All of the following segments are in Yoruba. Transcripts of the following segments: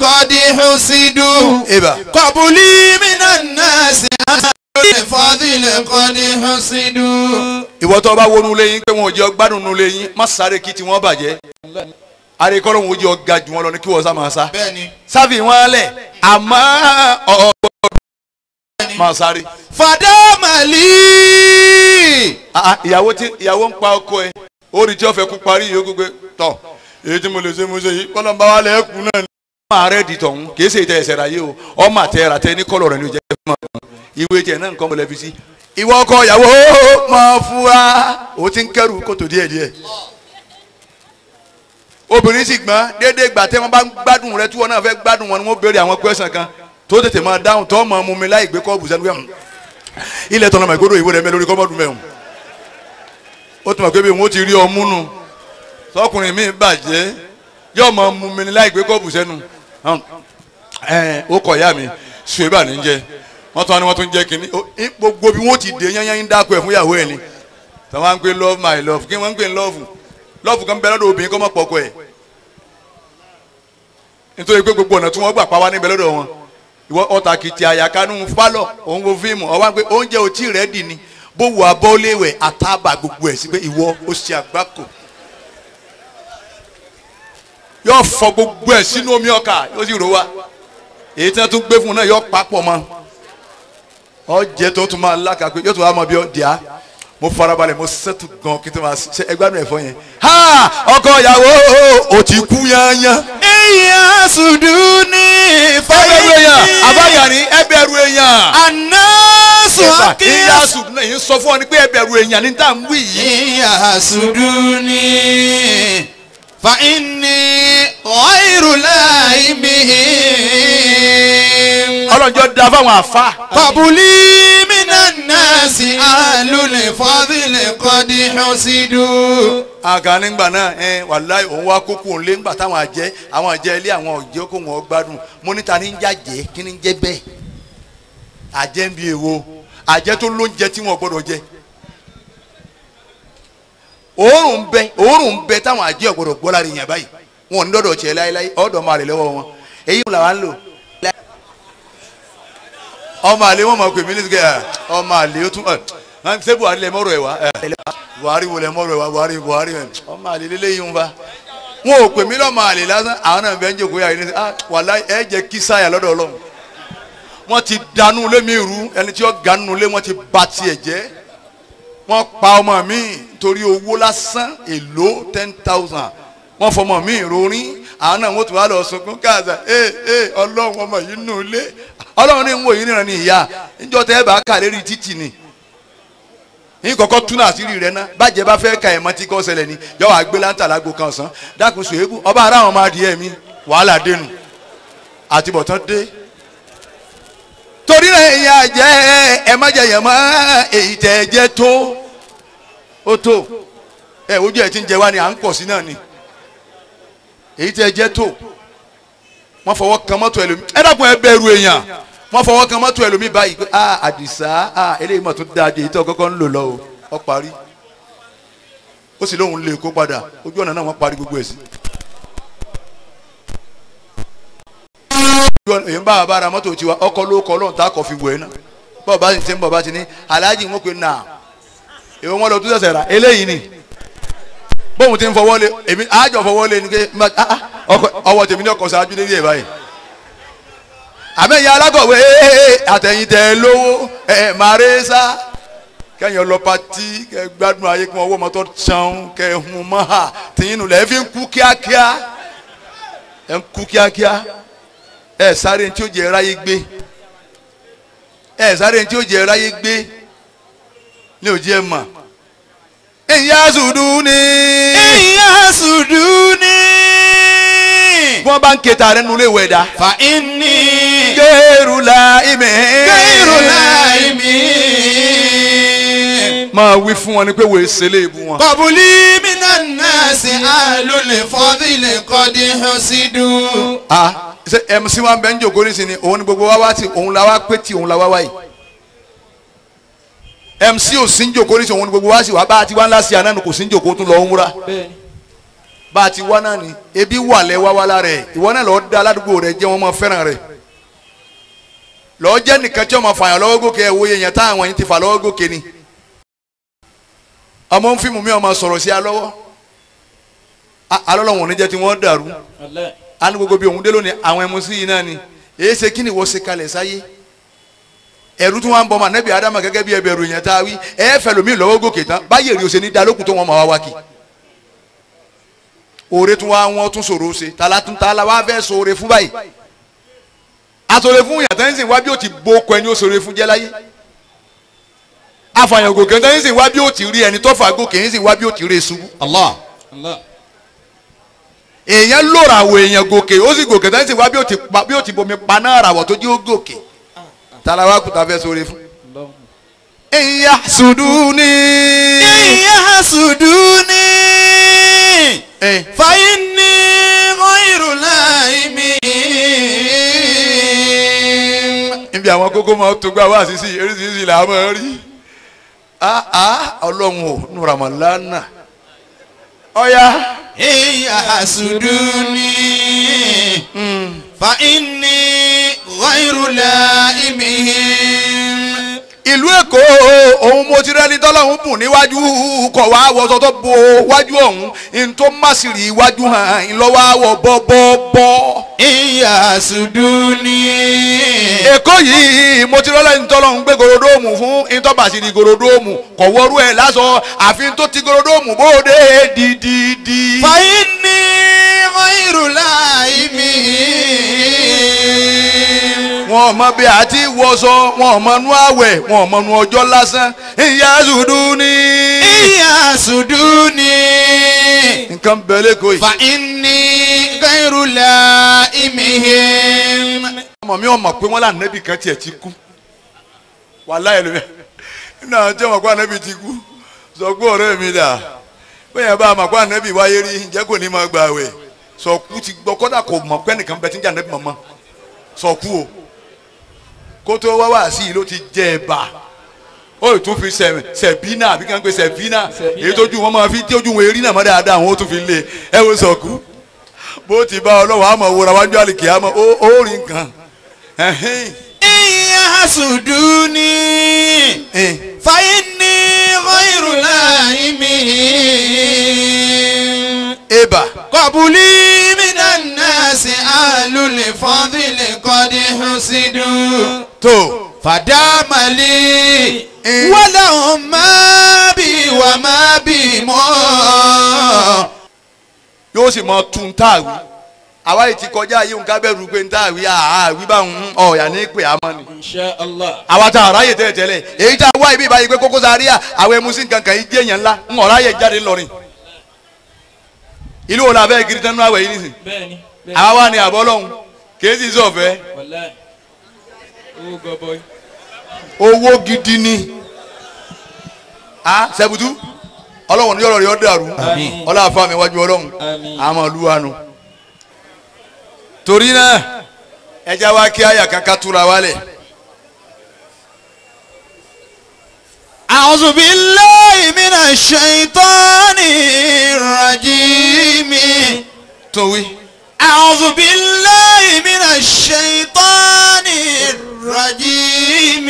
قد حسدوا. قبلي من الناس أهل الفضل قد حسدوا. Ìwọ tó bá wọnú lẹ́yìn pé wọn ò jẹ́ ọgbádùn nù lẹ́yìn má sáré kí tí wọ́n bàjẹ́ àríkọ́lọ́ wọn ò jẹ́ ọ̀gá jù wọn lọ ní kí wọ́n sá máa sá sáfì wọn lẹ̀ àmọ́ ọ̀ọ́ máa sáré. Fàdámàlì. Ìyàwó tí ìyàwó ń pa ọkọ ẹ ó rí tí ó fẹ́ kú parí ìyókù pé tọ̀ èyí tí mo lè ṣe mo ṣe yìí kọ́lọ́ bá wà lẹ́ẹ̀kú náà. Ọmọ rẹ di tọ̀hún kì í ṣe ìtẹ̀ ẹ̀sẹ̀ ráyé o ọmọ àtẹ rà tẹ ní kọ́lọ̀ rẹ̀ ní o jẹ́ fún ọ ìwé tiẹ̀ náà nǹkan mọ̀lẹ́bí sí. Ìwọ ọkọ ìyàwó máa fura o ti ń kẹ́rù kòtò díẹ̀díẹ̀. Obìnrin sì gbọ́n déédéé gbà tẹ́ wọ́n bá ń gbádùn rẹ tí wọ́n náà fẹ́ gbádùn wọn ni wọ́n béèrè àwọn kwẹ́sàn kan tó tètè máa dáhùn tó máa mú mi láì gbé kọ́ọ̀bù sẹ́nu wẹ̀ ilẹ̀ tọ́nà mọ̀ ìgbódò ìwé rẹ̀ mẹ́ lórí kọ́mọ́dún mẹ́hùn. Ó tún mọ̀ pé bí wọ́n ti rí ọmú nu sọkùnrin mi bàjẹ́ yóò máa mú mi láì gbé kọ́ọ̀bù sẹ́nu. Ó kọ̀ ya mi ṣùgbọ́n ní jẹ wọ́n tún wá ní wọ́n tún jẹ́ kínní gbogbo bí wọ́n ti dé yányán ń dáko ẹ̀ fún ìyàwó ẹ̀ ni tí wọ́n á ń pè love my love kí wọ́n ń pè love love kan bẹ lọ́dọ̀ obìnrin kọ́ mọ́ pọ̀kọ ẹ̀ nítorí pé gbogbo ọ̀nà tí wọ́n gbà pa wá níbẹ̀ lọ́dọ̀ wọn ìwọ ọ̀tàkìtì àyàkánú fálọ̀ òun wo fíìmù ọwọ́ pé oúnjẹ ò tí rẹ̀ dì ní bó wù abọ́léwẹ̀ àtàbà gbogbo ẹ̀ sí pé ìwọ ó ṣe àgbákò yóò fọ gbogbo ẹ̀ sínú omi ọkà yóò sì rò wá èyí tí wọ́n tún gbé fún un náà yóò papọ̀ mọ́ ọjẹ tó tún máa lákàpé yóò tún wá mọ bí ọ dìá mo farabalẹ̀ mo sẹ́tù gan kí tó máa ṣe ẹgbẹ́ ẹ̀fọ́ yẹn ha ọkọ ìyàwó ò ti kú yányán. Ìyá sùdú ní fáyé èèyàn àbáyàní ẹ bẹ̀rù èèyàn. Àná sùn kí. Ìyá sùdú ní sọ fún ọ ní pé ẹ bẹ̀rù èèyàn ní tá à ń wí yìí. Ìyá sùdú ní fàínì ọ̀ìrù láì bìhìm. Ọlọ́njọ́ da fáwọn àfa. Kọ̀bùlí mínà náà sí àlùlẹ̀ fọ́dílẹ̀ kọ́dí hùsídù. Àgà nígbà náà ẹ wàláì òun wá kókó òun lé ńgbà táwọn àjẹ́ àwọn àjẹ́ ilé àwọn òjẹ́ kó wọn gbádùn. Mo níta ní ń jàjẹ́ kí ní jẹ́ bẹ́ẹ̀. Àjẹ́ ń bi èwo àjẹ́ tó lóúnjẹ tí wọn gbọ́dọ̀ jẹ. Òórùn bẹ táwọn àjẹ́ ọ̀gbọ́dọ̀ gbọ́ lára èèyàn báyìí. Wọn ò ní dọ́dọ̀ tiẹ̀ láéláé ọ̀dọ̀ máa rè lọ́wọ́ wọn. Èyí làwa ń lò. Ọmọ àlè wọn máa pè mí nígbà ọmọ àlè ó tún ṣé Buhari lẹ mọ́rọ̀ ẹ̀ wá Buhari wo lẹ mọ́rọ̀ ẹ̀ wá Buhari Buhari ọmọ àlè lélẹ́yìn ń fa wọn ò pè mí lọ́mọ àlè lásán àwọn náà bẹ́ẹ̀ ń jòkó yàrá ní wàláhì ẹ jẹ́ kí sáyà lọ́dọ̀ Ọlọ́run wọ́n ti dànù lé mi rú ẹni tí ó ganu lé wọ́n ti ba tiẹ̀ jẹ́ wọ́n pa ọmọ mi torí owó lásán èlò 10,000 wọ́n fọmọ mi rorin àwọn náà wọ́n tún wá lọ sunkún káàsà ee Ọlọ́run ọmọ yìí nù lé Ọlọ́run ní wò yìí níran ní ìyá níjọ́ tẹ́ ẹ bá kà lérí títì ni ní kọ́kọ́ tún àṣírí rẹ ná bàjẹ́ bá fẹ́ ka ẹ̀ mọ́ tí kò ṣẹlẹ̀ ni yọ wá gbé láńtà lágbo kan ọ̀sán dákun sòébù ọba ara àwọn máa di ẹ̀mí wàhálà dénú àti bọ̀tán dé. Torí rẹ̀ ìyá jẹ́ ẹ má jẹ yẹn mọ́ èyí tẹ́ ẹ jẹ́ tó ó tó ẹ ojú ẹ ti ń jẹ wá ni à ń pọ̀ sí náà ni èyí tẹ́ ẹ jẹ́ tó wọ́n fọwọ́ kan mọ́tò ẹlòmí ẹ dákun ẹ bẹ̀rù èèyàn wọ́n fọwọ́ kan mọ́tò ẹlòmí báyìí pé ah Àdìsá ah eléyìí mọ̀ tó dáa di èyí tó kọ́kọ́ ń lò lọ o ọ parí ó sì lóun lè kó padà ojú ọ̀nà náà wọ́n parí gbogbo ẹ̀ sí. Èyí ń bá bàbá ra mọ́tò tiwa ọkọ̀ ló kọ́ lóun tá a kọ̀ fi wẹ̀ náà bọ́ọ̀ bá ti ń bọ̀ bá ti ní aláàjì wọn pe nà èwo wọn lọ tún sẹ̀sẹ̀ rà eléyìí ni bóun ti ń fọwọ́ lé èmi àjọ fọwọ́ lé ni pé ọwọ́ tèmi ní ọkọ̀ ṣáájú lérí ẹ̀ báyìí àmẹ́yìn alákọ̀wé àtẹ̀yìntẹ̀ lówó ẹ̀ máa rẹ́ sá kẹ́yìn lọ pati kẹ́ gbádùn ayé kí wọ́n wọ́ mọ́tò tán kẹ́ hun mọ́ ha tìyín nù lẹ́ fi ń kú kíákíá ẹ̀ ń kú kíákíá ẹ̀ sáré tí ó jẹ́ ráyé gbé ẹ̀ sáré tí ó jẹ́ ráyé gbé ní òjì ẹ̀ mọ̀ ìyá sùdú ni. Ìyá sùdú ni. Wọ́n bá ń kẹta rẹ̀ nulẹ̀ wẹ̀ dá. Fa inni. Gẹ́rù la ìmì. Gẹ́rù la ìmì. Máa wí fún wọn ni pé wòye ṣẹlẹ̀ ibú wọn. Kọ̀bùlí minan nasi alul fadli qad husidu. A ṣe MC wa bẹ ń jòkó nísìnyí òun ni gbogbo wa wá sí òun la wá pé tí òun la wá wáyìí. MC ò sí ń jòkó nísìnyí òun ni gbogbo wa sì wá bá a ti wá ńlá sí àná kò sí ń jòkó tún lọ ń wúra. Bá a ti wá náà ni ebi wà lẹ́ wá wá lára ẹ̀ ìwọ náà lọ́ọ́ da aládùúgbò rẹ jẹ́ wọ́n máa fẹ́ràn rẹ̀ lọ́ọ́ jẹ́ nìkan tí wọ́n máa fàyàn lọ́wọ́ gòkè ẹ̀ wòye yẹn táwọn yẹn ti fà lọ́wọ́ gòkè ni ọmọ ń fíìmù mi ọmọ sọ̀rọ̀ sí alọ́wọ́ alọ́lọ́wọ̀n oníjẹ́ tí wọ́n dàrú á ní gbogbo bí òun dé lónìí àwọn ẹmu sí yìí náà ni èyí ṣe kí ni wọ́n ṣe kalẹ̀ sáyé ẹ̀rú tí wọ́n ń bọ́ ọmọ anẹ́bí adama gẹ́gẹ́ bí ẹbẹ̀rù yẹn tá a wí ẹ fẹ́ lómi lọ́wọ́ gòkè tán báyìí èrè òsè ní dalókun tó wọn máa wá wá kì òre tún wá wọn tún sòrò ṣe tala tún tala wá fẹ́ sòre fún báyìí àsòrè fún yàtọ̀ ń sìn wá bí ó ti bo okò ẹni ó sòrè fún jẹ́ láyé àfàyàn gòkè ń sìn wá bí ó ti rí ẹni tó fà gòkè ń sìn wá bí ó ti rí ṣubú. Allah. Èèyàn lóra àwọ̀ èèyàn gòkè ó sì gòkè ń sìn wá bí ó ti bomi paná àràwọ̀ tó jẹ́ ó gòkè tala wá kùtà fẹ́ sòrè fún. Ìyá sùdúní. Ìyá sùdúní. Fàyínní ghayru láìmí. Níbi àwọn kókó máa tó gbá wá sísì eréṣiríṣi là á máa rí. Ọlọ́run ò nù Ramalana. Ọ̀ya. Ìyá sùdúní. Fàyínní ghayru láìmí. Ìlú Èkó òun mo ti rẹ́ni tọ́lọ́hún bùn níwájú kọ̀ wá wọṣọ tó bo wájú ọ̀hún n tó má sì rí iwájú hàn ńlọ́wọ́ àwọ̀ bọ́bọ́bọ́. Ìyá sùdúní. Èkó yìí mo ti rẹ́ni tọ́lọ́hún gbé gorodóòmù fún ntọ́ba sì rí gorodóòmù kọ̀ wọ́rú ẹ̀ lásọ àfi tó ti gorodóòmù bóde dídídí. Fàyínní ghayru láìmí. Wọn mọ bí a ti wọṣọ wọn mọ nú àwẹ̀ wọn mọ nú ọjọ́ lásán. Ìyá sùdúní. Ìyá sùdúní. Nǹkan bẹ lẹ́kọ̀ọ́ yìí. Fa inni ghayru la'imihim. Ọmọ mi ò mọ̀ pé wọ́n lànàbì kan tiẹ̀ ti kú. Wàláhì lómi. Nínú àwọn tí wọ́n kó ànábì ti kú. Sọ pé ọ̀rẹ́ mi dà. Bẹ́ẹ̀ bá a mọ̀ pé ànábì wáyé rí ǹjẹ́ kò ní máa gbà wẹ̀. Sọ̀kú ti gbọ́ kọ́dà kò mọ̀ pé ẹnìkan bẹ tí ń jẹ́ ànábì mọ̀mọ́. Sọ̀kú o. Kótó wá wá sí i ló ti jẹ ẹ̀bà ó tún fi sẹ̀bínà àbí kí wọ́n pe sẹ̀bínà èyí tójú wọn máa fi tójú wọn erí náà mọ́ dáadáa àwọn ó tún fi lé ẹ wo sọ̀kú bó ti bá ọlọ́wọ́ àmọ́ wúra wájú àlìkè àmọ́ ó rí nǹkan. Ìyá sùdúní fàyínní ghayru láìmí. Ebà. Qabuli minan nasi ahlul fadli qad husidu. Tó. Fàdámàlì walahum ma bi wa ma bi mọ́. Yóò sì mọ tún táàwí àwa yìí ti kọjá yìí nǹkan bẹ̀rù pé ntáàwí àwí bá ń ọ̀yà ní pè á mọ́ ni. Insha Allah. Àwa tá àráyè tẹ́lẹ̀ tẹ́lẹ̀ èyí tá a wá ibi ìbáyìí pé Koko Zaria àwọn ẹmu sí nǹkan kan yìí jẹ́ èèyàn ńlá ń ọ̀ráyè jáde ńlọrin. Ìlú wo la fẹ́ kiri tán nínú àwẹ̀ yìí nísìn. Bẹ́ẹ̀ni. Àwa wà ní àbọ̀ lọ́hùn kìí sì sọ̀fẹ́. Wàláhì. Owó gọbọi. Owó gidi ni. A sẹ́bùtú ọlọ́run ní ọ̀rọ̀ rẹ̀ ọ́ dàrú ọlọ́àfáà mi wájú ọlọ́run àmọ́ olúwanu. Torí náà ẹja wa kí àyà kankan túra wálẹ̀. A'udhu billahi minash shaitani rajim. Tó wí. A'udhu billahi minash shaitani rajim.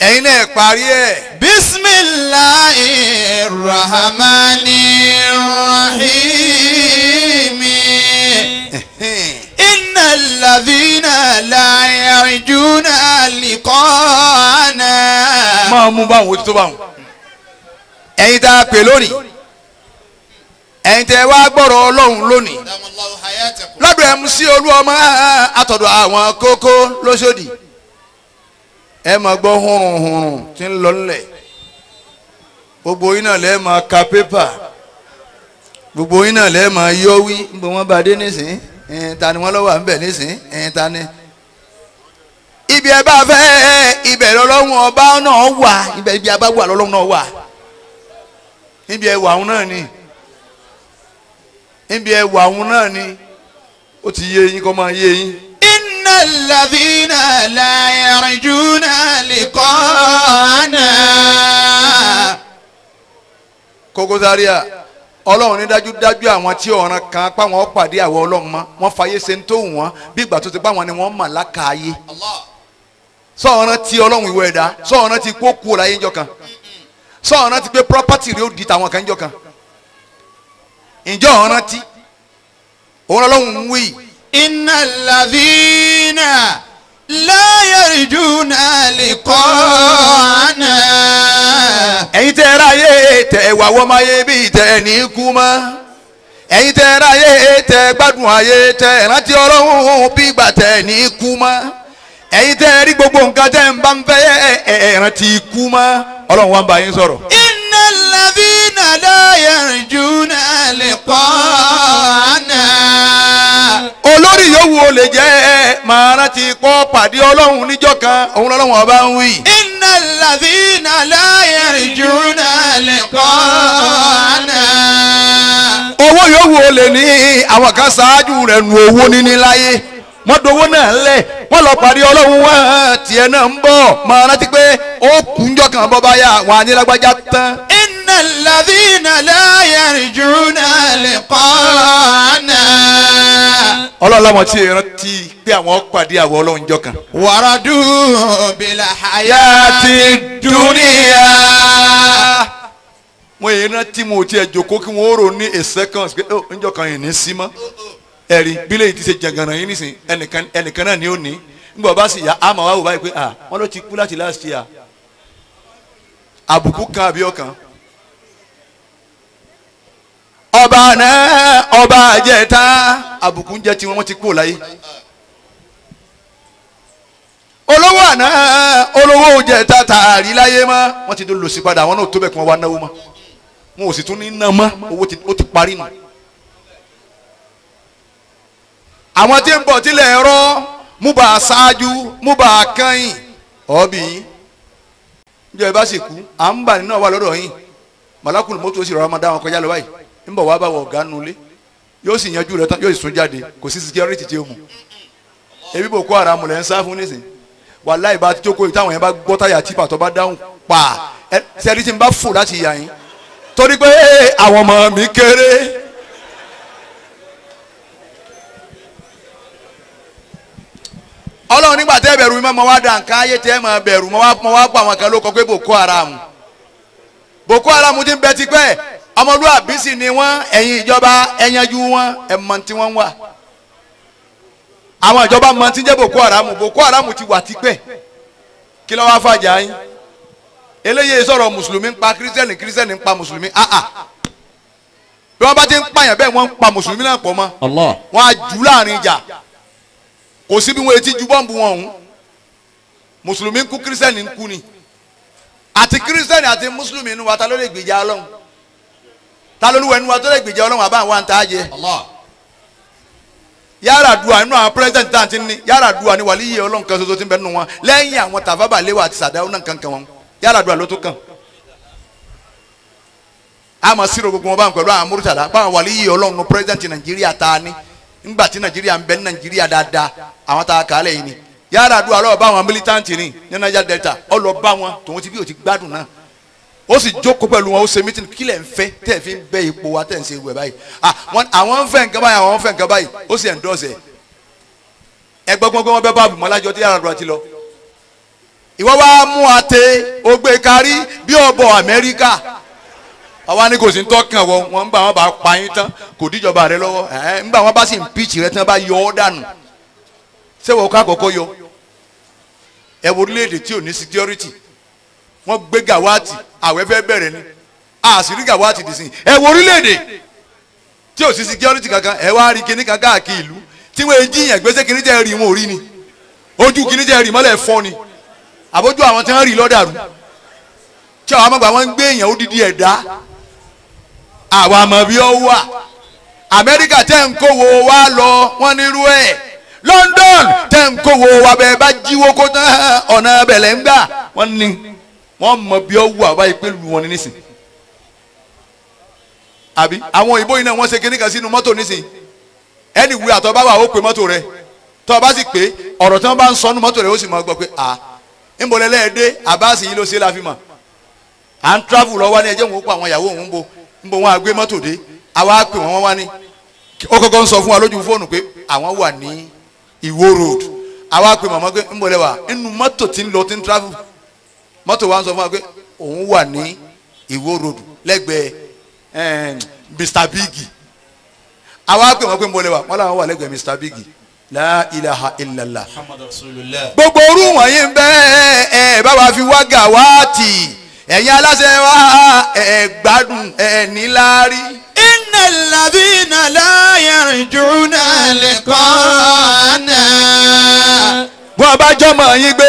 Ẹ̀yin náà parí ẹ̀. Bismillahir rahmanir rahim. Innal ladhina la yarjuna liqa'ana. Máa mú báwọn ojú tó báwọn. Ẹ̀yin tá a pè lónìí. Ẹ̀yin tẹ́ wá gbọ́rọ̀ Ọlọ́run lónìí. Lọ́dọ̀ MC Olúọmọ àtọ̀dọ̀ àwọn kókó lóṣòdì. Ẹ máa gbọ́ hurunhurun tí ń lọ nílẹ̀. Gbogbo yín náà lẹ́ẹ̀ máa ka pépà. Gbogbo yín náà lẹ́ẹ̀ máa yọ wí. Níbo wọ́n bá dé nísìn? Ta ni wọ́n lọ́wọ́ à ń bẹ̀ nísìn? Ta ni? Ibi ẹ bá fẹ́ ibẹ̀ lọ́lọ́run ọba náà wà. Ibẹ̀ ibi abá wà lọ́lọ́run náà wà. Ibi ẹ wà òun náà ni. Ibi ẹ wà òun náà ni. Ó ti yé yín kọ́ máa yé yín. Innal ladhina la yarjuna liqa'ana. Koko Zaria Ọlọ́run ní dájúdájú àwọn tí ọ̀ràn kan páwọn pàdé àwọn Ọlọ́run mọ́ wọ́n fàyè ṣe ń tó wọ́n bí ìgbà tó ti páwọn ni wọ́n mọ̀ lákàáyé. Sọ̀ràn ti Ọlọ́run ìwọ ẹ̀dá sọ̀ràn ti kó kú ọ̀láyé ńjọ́ kan sọ̀ràn ti pé property rẹ̀ ó di tàwọn kan ńjọ́ kan ǹjọ́ ọ̀ràn ti òun Ọlọ́run ń wí. Innal ladhina la yarjuna liqa'ana. Ẹ̀yin tẹ́ ráyè tẹ́ wà wọ́n máa yé bí tẹ́ ní kú mọ́ ẹ̀yin tẹ́ ráyè tẹ́ gbádùn ayé tẹ́ rántí Ọlọ́run bí ìgbà tẹ́ ní kú mọ́ ẹ̀yin tẹ́ rí gbogbo nǹkan tẹ́ ń bá ń fẹ́ ẹ̀ rántí kú mọ́ Ọlọ́run wa ń bá yín sọ̀rọ̀. Innal ladhina la yarjuna liqa'ana. Olórí yòówù ó lè jẹ́ màá rántí kọ́ pàdé Ọlọ́run níjọ́ kan òun lọ́lọ́run ọba ń wí. Innal ladhina la yarjuna liqa'ana. Owó yòówù ó lè ní àwọn kan ṣáájú rẹ̀ nu owó níní láyé wọ́n dowó náà lẹ̀ wọ́n lọ pàdé Ọlọ́run wọn tiẹ̀ náà ń bọ̀ máa rántí pé ó kú njọ́ kan bọ́ báyà wọn á ní lágbájá tán. Innal ladhina la yarjuna liqa'ana. Ọlọ́run láwọn tí rántí pé àwọn pàdé àwọn Ọlọ́run jọ kan. Waradu bil hayati dunya. Wọ́n èyí rántí mo tiẹ̀ jókòó kí wọ́n rò ní a second pé ó njọ́ kan yìí ní sí mọ́. Ẹ̀rí bílẹ̀ yìí ti ṣe jàngànà yín nísìn ẹnìkan náà ni ó ní nígbà bá sì yá àmọ́ wá wò báyìí pé à wọ́n ló ti kú láti last year. Àbùkù kan àbí ọ̀kan. Ọba náà ọba àjẹta àbùkù ń jẹ tiwọn wọ́n ti kú láyé. Olówó àná olówó jẹta tààrí láyé mọ́ wọ́n ti lòsì padà àwọn náà tó bẹ̀ kí wọ́n wá náwó mọ́ wọn ò sì tún ní ná mọ́ owó ó ti parí nù. Àwọn tí ń bọ̀ tilẹ̀ ẹ̀rọ mú bá a ṣáájú mú bá a kẹ́yìn ọ̀bì yín níjọ́ ẹ bá sì kú à ń bà nínú àwa lọ́dọ̀ yín màlákùlù mọ́tò ó sì rọra máa dá wọn kọjá lọ báyìí ń bọ̀ wá bá wọ ọ̀gá nulẹ̀ yóò sì yanjú rẹ tán yóò sì sún jáde kò sí security tí ó mú ebi Boko Haram lẹ́ ń sá fún nísìn wàláhì bá jókòó yìí táwọn yẹn bá gbọ́ táyà tìpà tó bá dáhùn pa ẹ sẹ́rí tí n bá fò láti yà yín torí pé àwọn ọmọ mi kéré. Ọlọ́run nígbà tẹ́ bẹ̀rù mi mọ́ wá dà nǹkan ayé tẹ́ mọ́ bẹ̀rù mọ́ wá pa àwọn kan ló kọ pé Boko Haram Boko Haram ti ń bẹ tipẹ́ ọmọlúwàbí sì ni wọ́n ẹ̀yin ìjọba ẹ̀yanjú wọn ẹ̀ mọ̀ tí wọ́n ń wà àwọn ìjọba mọ̀ tí ń jẹ́ Boko Haram Boko Haram ti wà tipẹ́ kí ló wá fàjà yín eléyìí sọ̀rọ̀ mùsùlùmí ń pa kírísítẹ́nì kírísítẹ́nì ń pa mùsùlùmí áà bí wọ́n bá ti ń pààyàn bẹ́ẹ̀ wọ́n ń pa mùsùlùmí náà pọ̀ mọ́ wọ́n á jù láàrin ìjà kò sí bí wọ́n etí ju bọ́ǹbù wọn ọ̀hún mùsùlùmí ń kú kírísítẹ́nì ń kú ni àti kírísítẹ́nì àti mùsùlùmí inú wa ta ló lè gbèjà Ọlọ́run ta ló lúwẹ̀ inú wa tó lè gbèjà Ọlọ́run àbá àwọn àǹtá jẹ Yar'Adua inú àwọn pírẹsidẹ̀ntì tá à ń ti ní Yar'Adua ni wàlíyé Ọlọ́run kan ṣoṣo tí ń bẹ nínú wọn lẹ́yìn àwọn Tafawa Balewa àti Sàdáúnà náà kankan wọn Yar'Adua ló tó kàn àmọ́ sírò gbogbo wọn báwọn pẹ̀lú àwọn Murtala báwọn wàlíyé Ọlọ́run nu pírẹsidẹ̀ntì Nàìjíríà ta ni ngba tí Nàìjíríà ń bẹ ní Nàìjíríà dáadáa àwọn tá a kà á lẹ́yìn ni Yar'Adua lọ́wọ́ bá àwọn militanti ni ní Niger Delta ọ lọ bá wọn tòun ti bí o ti gbádùn náà ó sì jókòó pẹ̀lú wọn ó ṣe mítìnì kílẹ̀ ń fẹ́ tẹ̀ fi ń bẹ ipò wa tẹ̀ ń ṣe ìwẹ̀ báyìí àwọn ń fẹ́ nǹkan báyìí àwọn ń fẹ́ nǹkan báyìí ó sì endorse ẹ̀ ẹgbẹ́ gbọ́ngbọ́n wọn bẹ́ bá àbùmọ́lájọ tí Yar'Adua ti lọ. Ìwọ wa mú ate ó gbé kárí bí ọ̀bọ Amẹ́ríkà àwa ní kò sí ń tọ́kàn wọ wọn ńgbà wọn bá pa yín tán kò díjọba rẹ lọ́wọ́ ẹ̀ ńgbà wọn bá sì ń píìchì rẹ tán bá yọ ọ́ dànù ṣé wọ́n kọ́ àkọ́kọ́ yọ ẹ wo orílẹ̀-èdè tí ò ní security wọ́n gbé gàwáàtì àwẹ̀ fẹ́ bẹ̀rẹ̀ ni àṣírí gàwáàtì dì sí ẹ wo orílẹ̀-èdè tí ò sí security kankan ẹ wá rí kinní kan káàkiri ìlú tí wọ́n jíyàn gbèsè kinní jẹ́ rí wọn ò rí ni ojú kinní jẹ́ rí mọ́lẹ̀ fọ́ ni àbójú àwọn tí wọ́n rí lọ́dàrú tí àwọn amọ̀gbà wọn ń gbé èèyàn odidi ẹ̀dá àwọn àmọ̀ bí ó wà Amẹ́ríkà tẹ́ ń kówó wa lọ wọ́n nírú ẹ̀ London tẹ́ ń kówó wa bẹ́ẹ̀ bá jíwó kó tán ọ̀nà abẹ̀lẹ̀ ń gbà wọ́n ní wọ́n mọ̀ bí ó wà báyìí pé lu wọn ní nísìn àbí àwọn òyìnbó yìí náà wọ́n ṣe kinní kan sínú mọ́tò nísìn ẹni wí àtọ́ bá wà ó pe mọ́tò rẹ tọ́ bá sì pé ọ̀rọ̀ tí wọ́n bá ń sọ nínú mọ́tò rẹ ó sì máa gbọ́ pé à ń bọ̀ lẹ́lẹ́ẹ̀dẹ́ àbáàsì yìí ló ṣe la fi mọ̀ à ń travel lọ́wọ́ ní ẹjẹ́ òun ó pa àwọn ìyàwó òun ń bo ń bo wọn àgbé mọ́tò dé Àwa pè wọ́n wá ní ó kọ́kọ́ ń sọ fún wa lójú fóònù pé àwọn wà ní Ìwó road. Àwa pè màmá pé ń bọ̀lẹ̀ wà nínú mọ́tò tí ń lọ tí ń travel. Mọ́tò wa ń sọ fún wa pé òun wà ní Ìwó road lẹ́gbẹ̀ẹ́ Mr Biggie. Àwa pè wọ́n pé ń bọ̀lẹ̀ wà wọ́n làwọn wà lẹ́gbẹ̀ẹ́ Mr Biggie. La ilaha illallah. Gbogbo orú wọ̀nyí ń bẹ́ ẹ bá wa fi wá Gàwátì ẹ̀yin aláṣẹ wa ẹ̀ gbádùn ẹ̀ níláárí. Innal ladhina la yarjuna liqa'ana. Bọ́n bá jọmọ yín gbé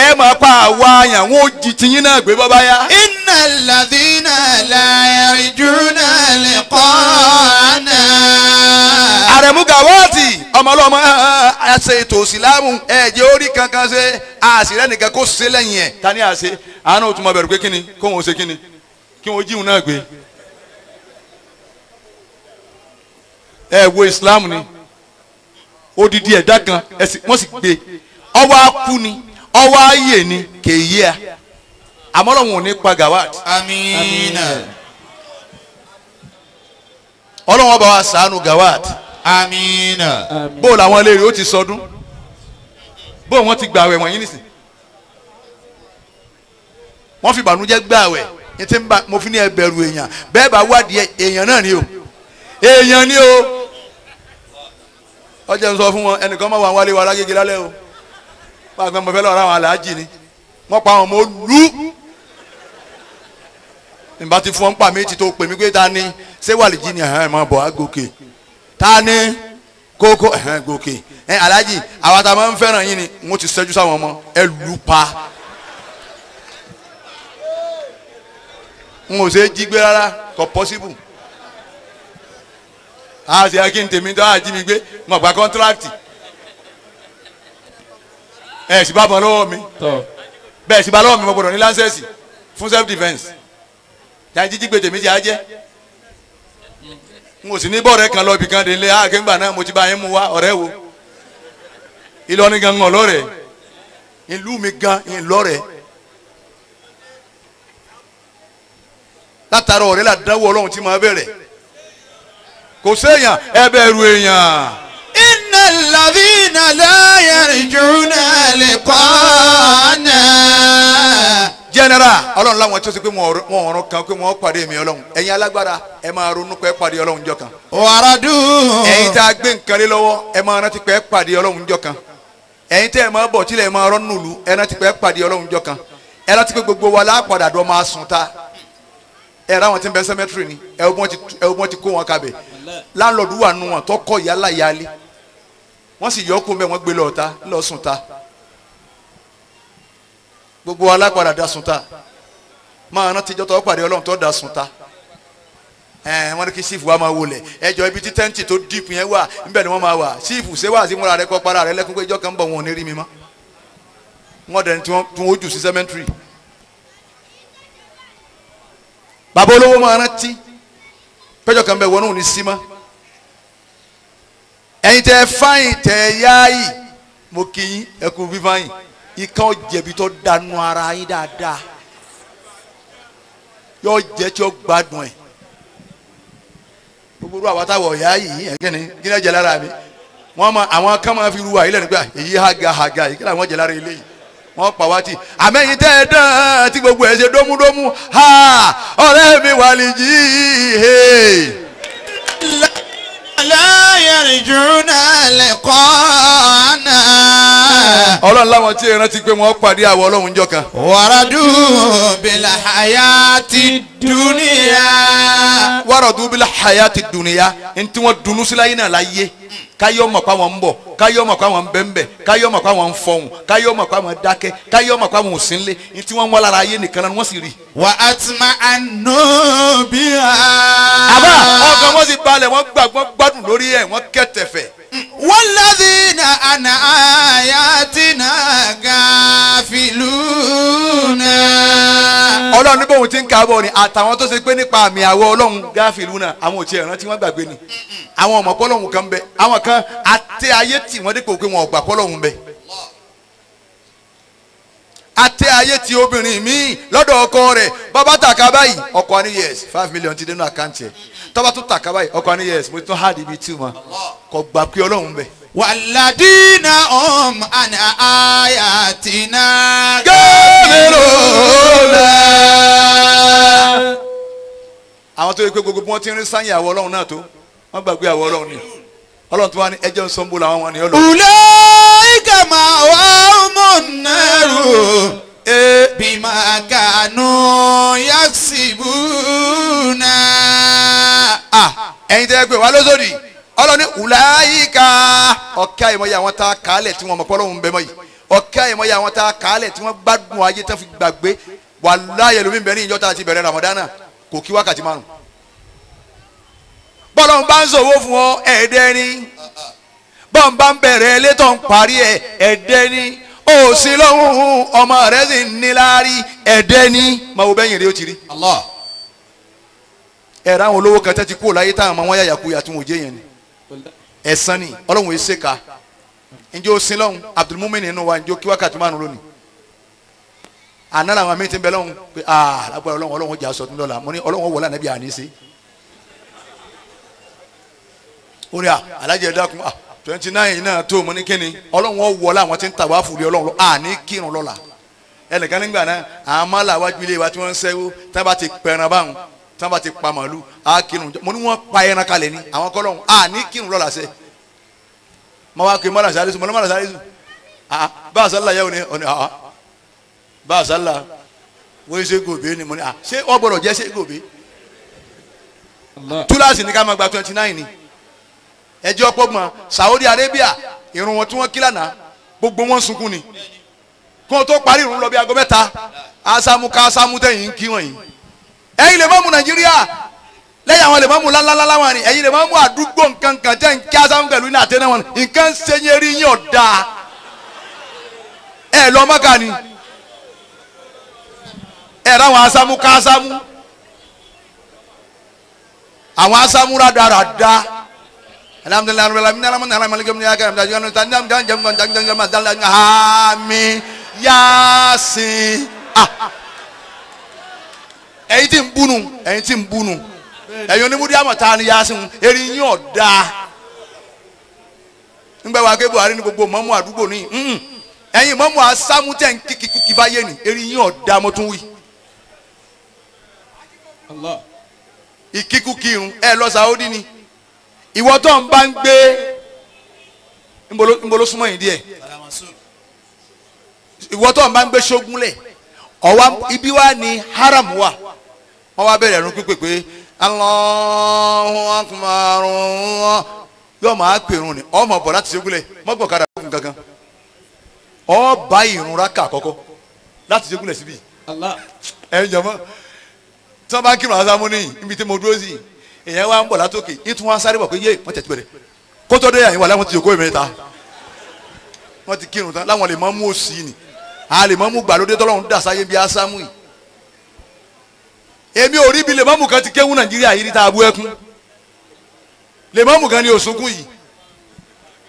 ẹ máa pa àwa àyàn wọn ò jí tiyín náà gbé bọ́ bá yá. Innal ladhina la yarjuna liqa'ana. Àrẹ̀mú Gàwátì ọmọlọ́mọ àṣẹ ètò ìsìlámù ẹ̀jẹ̀ orí kankan ṣe àṣìrẹ́ nìkan kó ṣe lẹ́yìn ẹ̀ ta ni àṣẹ àánú òtún máa bẹ̀rù pé kíni kó wọn ṣe kíni kí wọn jíun náà gbé. Ẹ wo ìsìlámù ni odidi ẹ̀dá kan wọ́n sì gbé ọwọ́ akú ni ọwọ́ ayé ni kèé a àmọ́ Ọlọ́run ò ní pa Gàwátì. Àmín. Ọlọ́run ọba wa ṣàánú Gàwátì. Àmín. Bó làwọn eléyìí ó ti sọdún bó wọn ti gbààwẹ̀ wọ̀nyí nìsín wọ́n fi ìbànújẹ́ gbààwẹ̀ ní tí mo fi ní ẹ bẹ̀rù èèyàn bẹ́ẹ̀ bá wádìí èèyàn náà ni o èèyàn ni o ọjà ń sọ fún wọn ẹnìkan máa wà wálé wa lágége lálẹ́ o báàgbọ́n mo fẹ́ lọ́ọ́ ra àwọn aláàjì ni wọ́n pa àwọn ọmọ olú nígbà tí fún wọn pa mí ti tó pè mí pé ta ni ṣé wàlìjì ni ẹ̀hán ẹ̀ máa bọ̀ á gòkè ta ni kókó ẹ̀hán gòkè ẹ̀ aláàjì àwa tá a máa ń fẹ́ràn yín ni wọ́n ti ṣẹ́jú sáwọn ọmọ ẹ lù pa n ò ṣe é jí gbé rárá kò pọ́síbù a ṣe kí n tèmi tó a jí mi gbé mo gba kọ́ńtíráàtì ẹ̀ sì bá bọ̀ lọ́wọ́ mi bẹ́ẹ̀ sì bá lọ́wọ́ mi mo gbọ́dọ̀ ní láńsẹ̀sì fún self defence tí jíjí gbé tèmi ti á jẹ́ n ò sì ní bọ́ọ̀rẹ́ kan lọ ibì kan délé àgéǹgbà náà mo ti bá yín mú wá ọ̀rẹ́ wo Ìlọrin gan ń lọ́rẹ̀ ìlú mi gan ń lọ́rẹ̀ látara ọ̀rẹ́ là dánwò Ọlọ́run tí máa bẹ̀rẹ̀ kò séèyàn ẹ bẹ̀rù èèyàn. Innal ladhina la yarjuna liqa'ana. General Ọlọ́run láwọn tó ṣe pé wọn ọ̀rọ̀ kan pé wọ́n pàdé mi Ọlọ́run ẹ̀yin alágbára ẹ máa ronú pé pàdé Ọlọ́run jọ kan. Waradu. Ẹ̀yin tá a gbé nǹkan lé lọ́wọ́ ẹ máa rántí pé pàdé Ọlọ́run jọ kan. Ẹ̀yin tẹ́ ẹ máa bọ̀ tílẹ̀ ẹ máa rọ́ nùlù ẹ rántí pé pàdé Ọlọ́run jọ kan. Ẹ rántí pé gbogbo wa lápadà dọ́ máa sùn ta. Ẹ ra wọn tí ń bẹ sẹmẹtírì ni ẹ wọ́n ti kó wọn kabẹ̀ láńlọ́ọ̀dù wà nù wọn tọkọ yálà yálé wọ́n sì yọ kó mbẹ́ wọ́n gbé lọ́ọ̀ta lọ́ọ̀ sùn ta gbogbo alápadà da sùn ta máa rántí jọ́tọ̀ pàdé Ọlọ́run tó da sùn ta ẹ wọ́n ní kí sífù wa máa wọlé ẹjọ́ ibi tí tẹ́ǹtì tó dìpù yẹn wà níbẹ̀ ni wọ́n máa wà sífù ṣé wà sí múra rẹ kọ́ para rẹ lẹ́kún pé ìjọ kan ń bọ̀ wọn ò ní rí mi mọ́ wọ́n dẹni tí wọ́n jù sí sẹ́mẹ́ntìrì. Bàbá olówó máa rántí péjọ kan bẹ wọn ò ní sí mọ́ ẹ̀yin tẹ́ fáyìn tẹ́ yáàyì mo kí yín ẹ kú fífáyìn ikán jẹ̀bi tó dànù ara yín dáadáa yóò jẹ́ tí ó gbádùn ẹ̀ gbogbo àwọn táwọ̀ yáàyì ẹ̀kẹ́ni kí ni ẹ jẹ lára mi wọ́n ma àwọn kan máa fi ru àyílẹ̀ nígbà èyí haga haga yìí kí làwọn jẹ lára eléyìí wọ́n pa wá tì àmẹ́yìn tẹ́ ẹ dán tí gbogbo ẹ̀ ṣe dómúdómú ha ọ̀rẹ́ mi wà lè jí he. La yarjuna liqa'ana. Ọlọ́run láwọn tí ìrántí pé wọ́n pàdé àwọ̀ Ọlọ́run jọ kan. Waradu bil hayati dunya. Waradu bil hayati dunya ntí wọ́n dunu sí láyé náà láyé káyọ̀ mọ̀ pé àwọn ń bọ̀ káyọ̀ mọ̀ pé àwọn ń bẹ́ńbẹ́ káyọ̀ mọ̀ pé àwọn ń fọhùn káyọ̀ mọ̀ pé àwọn dákẹ́ káyọ̀ mọ̀ pé àwọn ò sí nlé ní tí wọ́n ń wá lára ayé nìkan náà wọ́n sì rí. Wa atma'annu biha. Àbá ọkàn wọn sì balẹ̀ wọ́n gbàgbọ́ gbádùn lórí ẹ̀ wọ́n kẹ́tẹ̀fẹ̀. Walladhina an ayatina gafiluna. Ọlọ́run ní bóun ti ń kábọ̀ ni àtàwọn tó ṣe pé nípa àmì àwọ̀ Ọlọ́run gáfìlúnà àwọn ò tiẹ̀ rántí wọ́n gbàgbé ni àwọn ọmọ pọ́lọ́hún kan bẹ àwọn kan àtẹ ayé tì wọ́n dípò pé wọn ò gbà pọ́lọ́hún bẹ. Àtẹ ayé ti obìnrin míì lọ́dọ̀ ọkọ rẹ̀ bàbá tàka báyìí ọkọ ní yes 5 million ti dénú àkáǹtì ẹ̀ Tọ́ba tún tàka báyìí ọkọ ní yẹs mo tún hard ibi tí ma kò gbà pé ọlọ́run bẹ̀. Walladina hum an ayatina gafiluna. Àwọn tó yẹ pé gbogbo wọn ti ń rí sáyìn àwọ ọlọ́run náà tó wọ́n gbàgbé àwọ ọlọ́run ni ọlọ́run tó wá ní ẹjọ́ ń sọ́nbó làwọn wọn ni ọlọ́run. Ulaika ma'wahumun naru bima kanu yaksibuna. Ẹ̀yin tẹ́ ẹ pé wà lóṣòdì ọlọ́ni ulaika ọ̀kẹ́ àìmọye àwọn tá a kàálẹ̀ tí wọ́n mọ̀ pé ọlọ́run bẹ mọ́ yìí ọ̀kẹ́ àìmọye àwọn tá a kàálẹ̀ tí wọ́n gbádùn ayé tán fi gbàgbé wàláyé lómi bẹ́ẹ̀ ní ìjọ tá a ti bẹ̀rẹ̀ Ramadana kò kí wákàtí márùn. Bọ́lọ́n bá ń sòwò fún ọ ẹ̀ẹ́dẹ́ ni bọ́n bá ń bẹ̀rẹ̀ elétò ń parí ẹ̀ ẹ̀ẹ́dẹ́ ni ó sì lọ́hùn ọmọ rẹ̀ sì ń níláárí ẹ̀ẹ́dẹ́ ni máa wo bẹ́yìn rí ó ti rí. Ẹ̀rọ àwọn olówó kan tẹ́ ti kúrò láyé táwọn ọmọ wọn yàyà kú yàtún òjé yẹn ni ẹ̀sán ni ọlọ́run yìí ṣèkà ǹjẹ́ ó sin lọ́hùn Abdulmumin nínú wa ǹjẹ́ ó kí wákàtí márùn lónìí àná làwọn míín ti ń bẹ lọ́hùn pé aa lágbára ọlọ́run ọlọ́run jà sọ̀tún lọ́la mo ní ọlọ́run wọlé ànábì àní sí. Ó ní à alájẹ dákun à 29 náà tó mo ní kíni ọlọ́run wọlé àwọn tí ń tàwa fúri ọlọ́run lọ àní kírun lọ́la ẹnìkan nígbà náà àwọn mọ́là wájú ilé wa tí wọ́n ń sẹ́wó tí wọ́n bá ti pẹran báwọn tí wọ́n bá ti pa màálù á kírun mo ní wọ́n pa ẹran kalẹ̀ ni àwọn kọ́lọ́hún á ní kírun lọ́la sẹ́ mo wá pé mọ́là sáré sùn mo ní mọ́là sáré sùn ah bá a sálà yẹ́wò ni ọ̀nà ah bá a sálà wọ́n ṣe gòbé ni mo ní ah ṣé wọ́n gbọ́dọ̀ jẹ́ ṣé gòbé túláàsì ní ká máa gba 29 ni ẹjọ́ pọ́gbọ́n Saudi Arabia irun wọn tí wọ́n kí lánàá gbogbo wọn sunkún ni kí wọ́n tó parí irun lọ bí aago 3 asámú ká asámú tẹ̀yìn ń kí wọ̀nyí ẹ̀yin lè má mú Nàìjíríà lẹ́yìn àwọn lè má mú lálálálá wọn ni ẹ̀yin lè má mú àdúgbò nǹkan kan jẹ́ nkí asámú pẹ̀lú ní àtẹnà wọn nǹkan ṣe yẹn rí yín ọ̀dà ẹ̀ lọ Mọ́kà ni ẹ̀ ráwọn asámú ká asámú àwọn asámú rádaràda yasin ẹ̀yin tí ń búnu ẹ̀yin tí ń búnu ẹ̀yin onímúdí àmọ̀ ta ni yasin erin yín ọ̀dà ńgbẹ́ wa ké Buhari ní gbogbo mọ́mú àdúgbò ní ẹ̀yin mọ́mú asámú tẹ̀ ń kíkí fáyé ni erin yín ọ̀dà mo tún wí. Ìkíkú kírun ẹ lọ Saudi ni ìwọ tó ń bá ń gbé nbolo súnmọ́ yìí díẹ̀ ìwọ tó ń bá ń gbé ṣógúnlẹ̀ ọ̀wá ibi wa ni haram wa wọ́n wá bẹ̀rẹ̀ ẹ̀rún pípé pé Allahu akbar yóò máa pèrún ni ọmọ bọ̀ láti ṣógúnlẹ̀ mọ́gbọ̀kadà kún kankan ọ bá ìrun rákà àkọ́kọ́ láti ṣógúnlẹ̀ síbi ẹ̀ ń jọmọ́ tí wọ́n bá kírun asámú ní ibi tí mo dúró sí èèyàn wa ń bọ̀ látòkè yín tún wá sáré bọ̀ pé yé wọ́n tẹ̀ tí bẹ̀rẹ̀ kótó dé àyìnwá láwọn ti yòókó ìmẹ́ta wọ́n ti kírun tán láwọn lè mọ́ mú òsì ni a lè mọ́ mú gbàlódé tọ́lọ́run dà sáyé bí asámú yìí èmi ò rí ibi lè mọ́ mú kan ti kéwú Nàìjíríà yìí tá a bú ẹkún lè mọ́ mú kan ní òsunkún yìí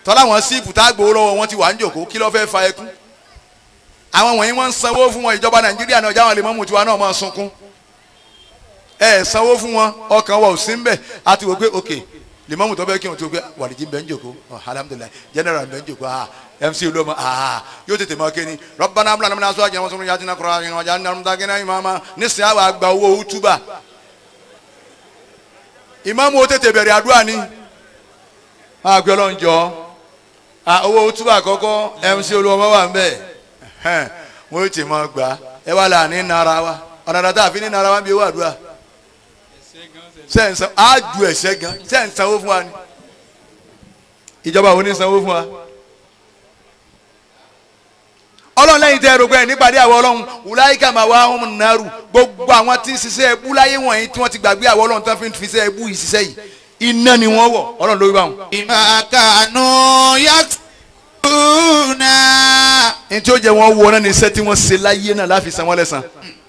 tọ́lá wọn síìpù tá a gbowó lọ́wọ́ wọn ti wà ń jòkó kí ló fẹ́ fa ẹkún àwọn wọ̀nyí wọ́n ń sanwó fún wọn ìjọba Nàìjíríà náà jáwọn lè mọ́ mú tiwa náà máa sunkún ẹ sanwó fún wọn ọkàn wa ò sí ń bẹ àti wò pé ok limamu tó bẹ kí wọn tó pé wàlíjì ń bẹ ń jòkó alhamdulilayi general ń bẹ ń jòkó ah mc olóma ah yóò tètè máa ké ni rọbánà abúlé anamílẹ aṣọ àjẹmọ sọmọ yàtí nàkọrọ àyìnbó ọjà nàmúdàgínà ìmàmà nísìnyí àwọn àgbà owó túbà ìmáàmù ó tètè bẹ̀rẹ̀ àdúrà ni àgbẹ̀ ọlọ́njọ́ owó túbà àkọ́kọ́ mc olóma wà ń bẹ̀ wọ́n yóò tè máa gbà ẹ wà láàánú nara wa ọ̀nà dàtà àfi ní nara wa ń bí owó àdúrà sẹ́ǹsán á ju ẹ̀ṣẹ̀ gan sẹ́ǹsán owó fún wa ni ìjọba wo ní sanwó fún wa. Ọlọ́run lẹ́yìn tẹ́ ẹ rògbẹ́ nípàdé àwọn ọlọ́run wùláyíkà máa wá ọmọ nàrú gbogbo àwọn tí ń ṣiṣẹ́ ẹbú láyé wọ̀nyí tí wọ́n ti gbàgbé àwọn ọlọ́run tán fi ń fiṣẹ́ ẹbú yìí ṣiṣẹ́ yìí iná ni wọ́n wọ̀ ọlọ́run lórí báwọn. Ìmàkànú yàtúnà. ní tí ó jẹ́ wọ́n wọ náà ní iṣẹ́ tí wọ́n ṣe láyé náà láfi san wọ́n lẹ́san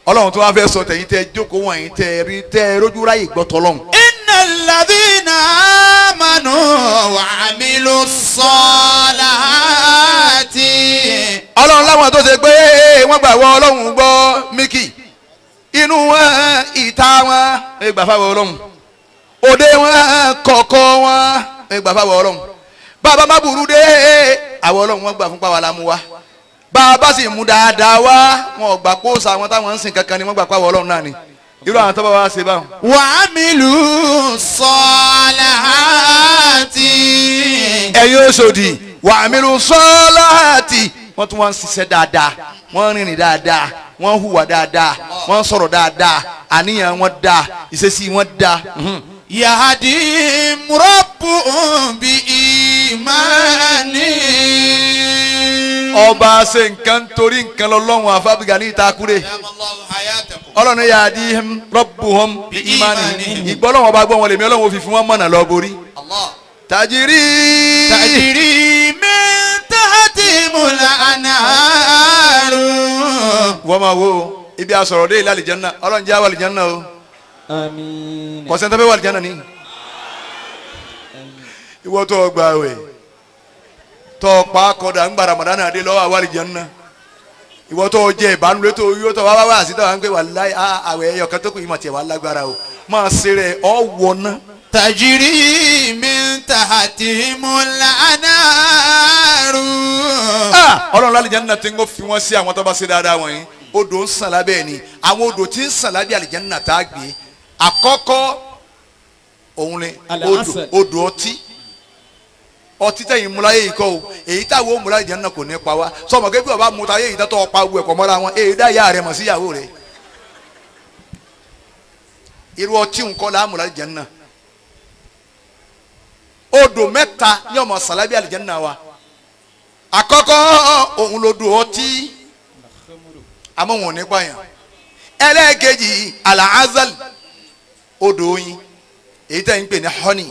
ọlọ́run tó wá fẹ́ sọ tẹ̀yìn tẹ́ jókòó wọ̀nyí tẹ́ rí tẹ́ rójú ráyè gbọ́ tọ́lọ́run. Innal ladhina amanu wa amilu ssalihati. Ọlọ́run láwọn tó ṣe pé wọ́n gbà wọ ọlọ́run gbọ́ míkì inú wọn ìta wọn ẹ gbà fáwọn ọlọ́run Òde wọn kọ̀ọ̀kọ̀ wọn ẹ gbà fáwọn ọlọ́run. Bàbá má burú dé àwọn ọlọ́run wọn gbà fún pàwọn la mú wa. Bàbá sì mú dáadáa wá wọn ò gbà kó sa àwọn táwọn ń sìn kankan ni wọ́n gbà pàwọn ọlọ́run náà ni. Irú àwọn tó bá wá ṣe báwọn. Wa'amilu salihati. Ẹ̀yin Òṣòdì wa'amilu salihati wọ́n tún wọ́n ń ṣiṣẹ́ dáadáa wọ́n rìnrìn dáadáa wọ́n hùwà dáadáa wọ́n sọ̀rọ̀ dáadáa àníyàn wọn dáa ìṣesí wọn dáa. Yahdihim rabbuhum bi imanihim. Ọba ṣe nǹkan torí nǹkan lọ́lọ́run àfábígà ní ìtakùrẹ́ ọlọ́run yahdihim rabbuhum bi imanihim ìgbọ́ ọlọ́run ọba gbọ́ wọn lèmi ọlọ́run ò fi fún wọn mọ̀nà lọ borí. Tajiri. Tajiri min tahtihimul anharu. Wọ́n máa wo ibi àsọ̀rọ̀ dé ilé àlìjánná ọlọ́run jẹ́ àwọn àlìjánná o. Àmín. Kọ̀sẹ́ńtà fẹ́ wà àlìjánná ni. Ìwọ tó gba àwẹ̀ tó pa kọ̀dà ń gba Ramadan adé lọ́wọ́ àwọn àlìjánná. Ìwọ tó jẹ ìbánulẹ̀ tó yóò tó wá wá wá sí tó wá ń pè wà láì àwẹ̀ ẹ̀yọ̀ kan tó kù ìmọ̀ tiẹ̀ wà lágbára o. Máa ṣe rẹ̀ ọ̀ wọ̀ ná. Tajiri min tahtihimul anharu. Ọlọ́run lálìjánná tí ń kó fi wọ́n sí àwọn tó bá ṣe dáadáa wọ̀nyí. Odò ń sàn lábẹ́ ẹ̀ ni àwọn odò tí ń sàn lábẹ́ àlìjánná tá a gbé àkọ́kọ́ òun ni odò ọtí ọtí tẹ̀yìn múláyé yìí kọ́ o èyí táwọn ò múláyé àlìjánná kò ní pa wá sọmọ kébí ọba múta yé yìí tó pa owó ẹ̀kọ́ mọ́ra wọn èyí dá ìyá rẹ̀ mọ̀ sí ìyàwó rẹ̀ irú ọtí nǹkan là á múláyé àlìjánná odò mẹ́ta ní ọmọ sàn lábẹ́ àlìjánná wa àkọ́kọ́ òun lodò ọtí àmọ́ wọn ò ní pààyàn ẹlẹ́ẹ̀kejì alaazal odò oyin èyí tẹ́ ń pè ní honey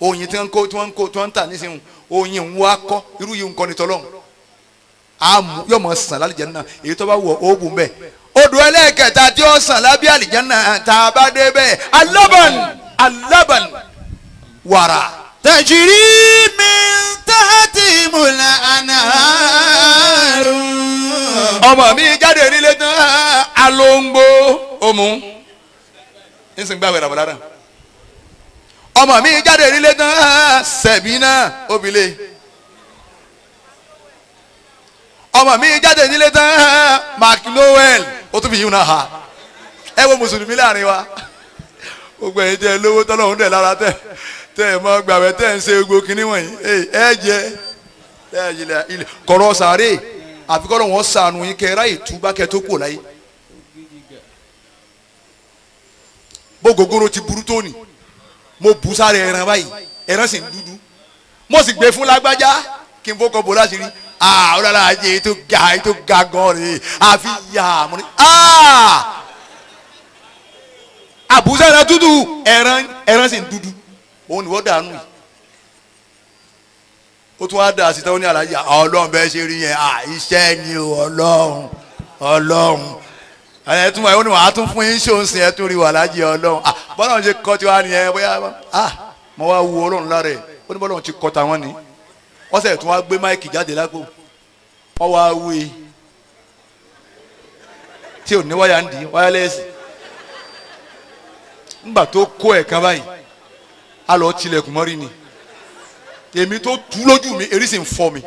oyin tí wọ́n kó tí wọ́n kó tí wọ́n ń tà nísìnyí oyin ń wá kọ́ irú yìí ń kọ́ ni tọ́lọ́hún àmú yóò mọ̀ sàn lálìjánnà èyí tó bá wọ̀ ó bù mbẹ́ odò ẹlẹ́ẹ̀kẹta tí ó sàn lábẹ́ àlìjánnà tá a bá dé bẹ́ẹ̀ alaban alaban wàrà. Tajiri min tahtihimul anharu. Ọmọ mi jáde nílé tán alóńgbò òmù nísìnyí gbàgbé ràbàdàrà ọmọ mi jáde nílé tán sẹ̀bí náà obìlẹ̀ ọmọ mi jáde nílé tán Mark Noel ó tún fi yíwọn náà ha ẹ wo mùsùlùmí láàrin wa gbogbo ẹ̀yin tẹ́ lówó tọ́lọ́hún dẹ̀ lára tẹ́ tẹ́ ẹ mọ́ gbàgbé tẹ́ ẹ ń ṣe gbogbo kinní wọ̀nyí ẹ jẹ ẹ jẹ kọ̀rọ̀ sàárè àfikọ́ wọn sànù yín kẹ́ ráyè túbá kẹ́ tó kù láyé bó gogoro ti burú tó ni mo bù sáré ẹran báyìí ẹran sì ń dúdú mo sì gbé fún lágbájá kí n fọkọ bò láti rí ọlọ́lá ajé tó ga gan rè àfi yà mo ní àbúsá ẹran dúdú ẹran sì ń dúdú òun ni wọ́n dànù yìí ó tún wá dà sí táwọn ní àlàyé ọlọ́run bẹ́ẹ̀ ṣe rí yẹn iṣẹ́ ni ọlọ́run ọlọ́run ẹ tún wà ó ní wàá tún fún yín ṣòun sìn ẹ tún rí wà lájẹ ọlọ́run bọ́lá ṣe kọ́ tiwa nìyẹn bóyá mo wá wu ọlọ́run lára ẹ̀ ó ní bọ́lá ti kọ́ tàwọn ni wọ́n sẹ̀ tún wá gbé máìkì jáde lápò wọ́n wá wí tí ò ní wáyà ń di wáyálẹ́sì ńgbà tó kó ẹ̀ kan báyìí á lọ tilẹ̀kùn mọ́rí ni èmi tó tú lójú mi èrí sì ń fọ mi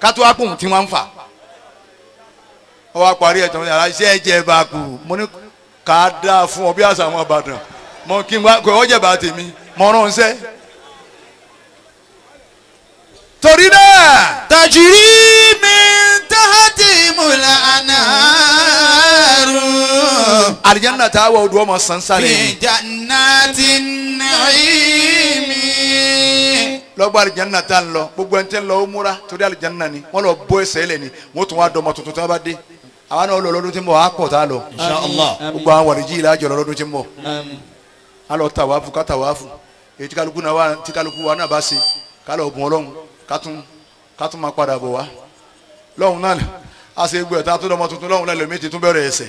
kátó wá pòun tí wọ́n ń fà wọ́n wá parí ẹ̀tọ́ ní aláṣẹ ẹ̀jẹ̀ bá kú mo ní ká dáa fún ọ bí àṣà àwọn Ìbàdàn mo kí n wá kò ọjẹ́ bá tèmi mo rán ṣẹ́. Torí náà. Tajiri min tahtihimul anharu. Àlìjánnà tá a wọ odò ọmọ sansare. Fi jannatin naimi. Lọ́gbà àlìjánnà tá ń lọ gbogbo ẹni tẹ́ ń lọ ó múra torí àlìjánnà ni wọ́n lọ bọ́ ẹsẹ̀ lẹ̀ ni wọ́n tún wá dọmọ tuntun tí wọ́n bá dé àwa náà lọ lọ́dún tí ń bọ̀ á pọ̀ tá a lọ. Insha Allah. Gbogbo àwọn wàlíjì yìí lájọ lọ lọ́dún tí ń bọ̀. A lọ tàwáfù ká tàwáfù èyí tí kálukú náà wà tí kálukú wa náà bá ṣe ká lọ bùn Ọlọ́run ká tún máa padà bọ̀ wá lọ́hùn náà a ṣe gbọ́ ẹ̀ta tó dọmọ tuntun lọ́hùn náà lẹ́mí ti tún bẹ̀rẹ̀ ẹsẹ̀